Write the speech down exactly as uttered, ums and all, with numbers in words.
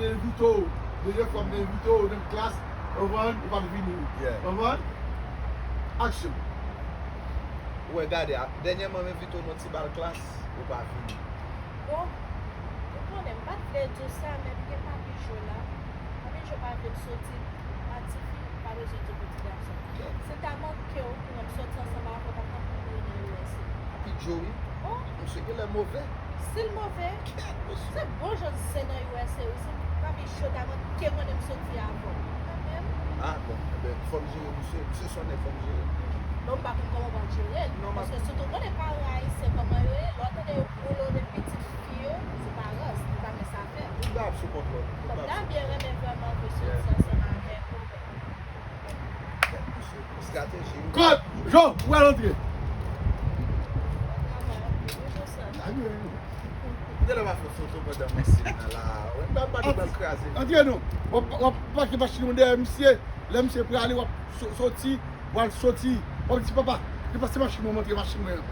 Envite w. Dezyèm fwa m envite w nan klas. Konprann? Ou pa t vini. Yeah. Konprann? Action. Ou wè, gade, a- dènyèman m envite w nan ti bal klas, ou pa vini. Bon, ou konnen, m pa t vle di w sa, men m gen Papi Jo la. Papi Jo pa vle m soti. A tifi, pa bezwen di pou ti gason. Se ta manke w pou m soti ansanm avè w, pa t ap pou nan U S A. Papi Jo, wi. Oh, Misye genlè move. Still move. Se bon jan zen nan U S A, wi. Si Papi Jo ta manke konnen m soti avè w. Mwen menm. Ah, bon, ebyen, fò m jere misye. Misye sonnen, fò m jere. Non, m pa konn kòman w pral jere l. Non, m ap- Paske sitou konnen paran ayisyen kòman yo ye, lè w tande yo pwolone pitit fi yo, se pa rans, li pa gen sa fè. Tout bagay ap sou kontwòl. Tout Kòm bagay ta ap sou byen renmen vrèman pou soti ansanm avèk ou. Misye, estrateji, wi. Kot! Jo, ou al antre. Travay, wi, pou sa. Lage. Ou te lè pa fè foto pandan masin nan la. Wè, m pa pa gen bal kraze. Antre non. W ap, w ap pake machin ou dèyè misye. Lè misye prale, w ap so- soti, w al soti. W ap di, papa, depase machin mwen, montre machin mwen an.